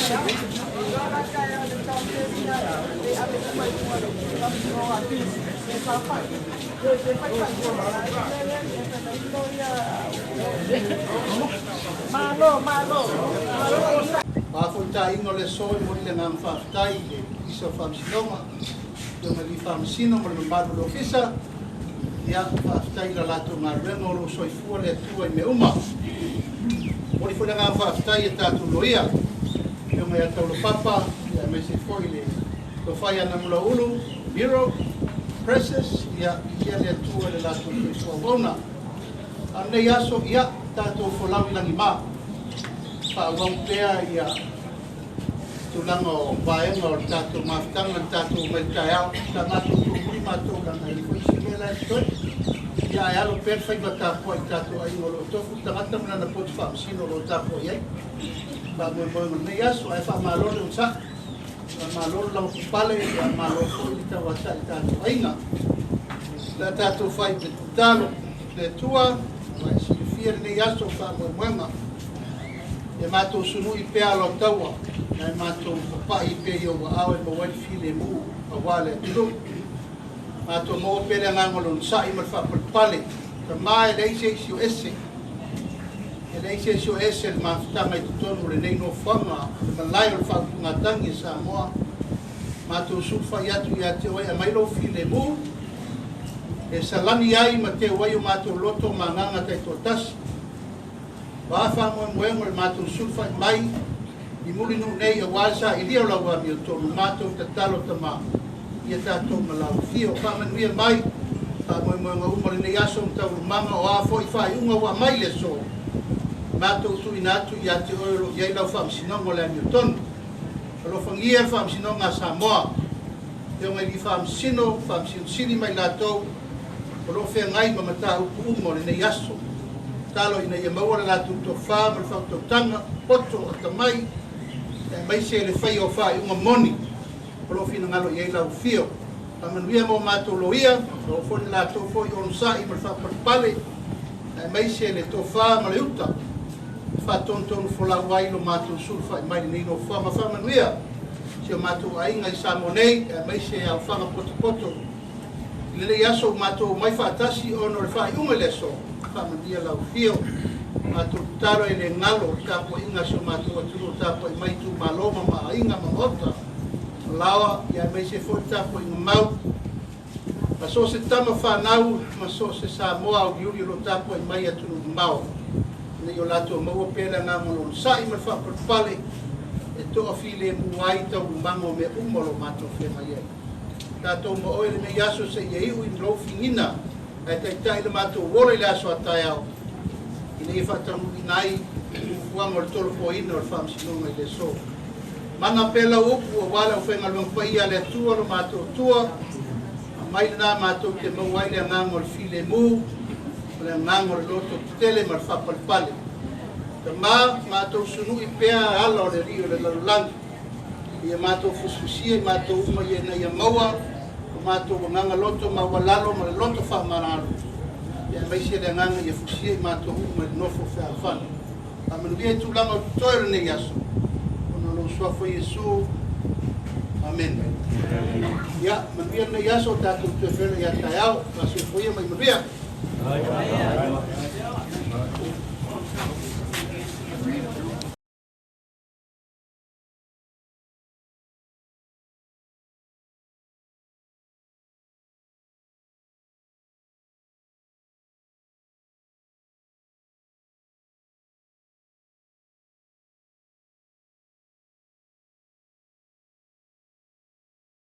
O a foi taaiga o le aso, e momoli le agaga faafetai i le Ofisa o Faamasinoga, Afioga i Alii Faamasino ma le mamalu o le Ofisa. Ia, faafetai i la latou galuega, o lo o soifua le Atua i mea uma. E momoli foi le agaga faafetai i a tatou loia, Afioga ia Taulapapa, aemaise foi le Tofa ia Namulauulu Miro Precious, ia, viia le Atua i le latou soifua auauna. A o lenei aso, ia, tatou folau i lagima, faaauau pea ia tulaga o vaega o le tatou mafutaga na tatou omai i le taeao. Sa matou tuumuli matou leaga e leai foi isi mea la e totoe. Ia ae alo pea le faiva tapuai i tatou aiga o lo o tofu le tagata ma lana poto faamasino o lo o tapuai ai. Faamoemoega o lenei aso, ae faamalo le onosai, faamalo le lavapapale, faamalo foi le tauatai i tatou aiga. O le a tatou fai ma tatalo. Le Atua, ua e silafia lenei aso faamoemoega. Ia matou sunui pea aloataua, ae matou papai pea i ou aao e maua ai le filemu aua le atunuu. Matou maua pea le agaga o le onosai ma le faapalepale. Tama, e leai se isi o ese. E leai se isi o ese le mafutaga i totonu o lenei nofoaga, le malae o le faautugatagi a Samoa. Matou sulufai atu ia te oe, aumai lou filemu e salani ai ma teu ai o matou loto ma agaga taitoatasi. O a faamoemoega o le matou sulufai mai i Mulinuu nei aua le sailia o lau amiotonu, matou tatalo Tama ia tatou ma lau afio. Faamanuia mai faamoemoega uma o lenei aso ma taualumaga o a foi faaiuga ua aumai i le aso, matou tuuina atu ia te oe o lo o i ai lau faamasinoga o le amiotonu. Alofagia le Faamasinoga a Samoa, Afioga i Alii Faamasino, Faamasino Sili ma i latou o lo o feagai ma mataupu uma o lenei aso. Tatalo ina ia maua le latou tofa ma le faautautaga, poto, atamai, aemaise le faia o faaiuga moni o lo o finagalo i ai lau afio. Faamanuia mo matou loia, maua foi le latou foi onosai ma le faapalepale, aemaise le tofa ma le uta e faatonutonu folau ai lo matou sulufai mai lenei nofoaga. Faamanuia si o matou aiga i Samoa nei, aemaise aofaga potopoto i lenei aso ua matou omai faatasi ona o le faaiuga i le aso. Faamanuia lau afio. Matou tatalo e le galo le tapuaiga a si o matou atunuu o tapuai mai itumalo ma maaiga ma maota ma laoa, aemaise foi le tapuaiga mau a so o se tama fanau ma so o se Samoa auliuli o lo o tapuai mai i atunuu mamao, ina ia o latou maua pea le agaga o le onosai ma le faapalepale e toafilemu ai taualumaga o mea uma o lo o matou feagai ai. Tatou ma oe i lenei aso seia iu i lou figina ae taitai le matou ola i le aso a taeao ina ia faataunuuina ai fuafuaga o le tolopoina o le faamasinoga i le aso. Mana pea lau upu aua le aufaigaluega paia a le Atua lo matou Atua, aumai lena matou te maua ai le agaga o le filemu, ma le agaga o le loto tetele ma le faapalepale. Tama, matou sunui pea ala o le Alii o le lalolagi, ia matou fusifusia i matou uma ia ina ia maua o matou agaga loto maualalo ma le loto faamagalo, aemaise le agaga ia fusia i matou uma i le nofo fealofani. Faamanuia i tulaga o totoe o lenei aso, ona o lou suafa Iesu. Amene. Ia, manuia lenei aso, tatou toe feiloai ia taeao. Faasoifua ia ma ia manuia.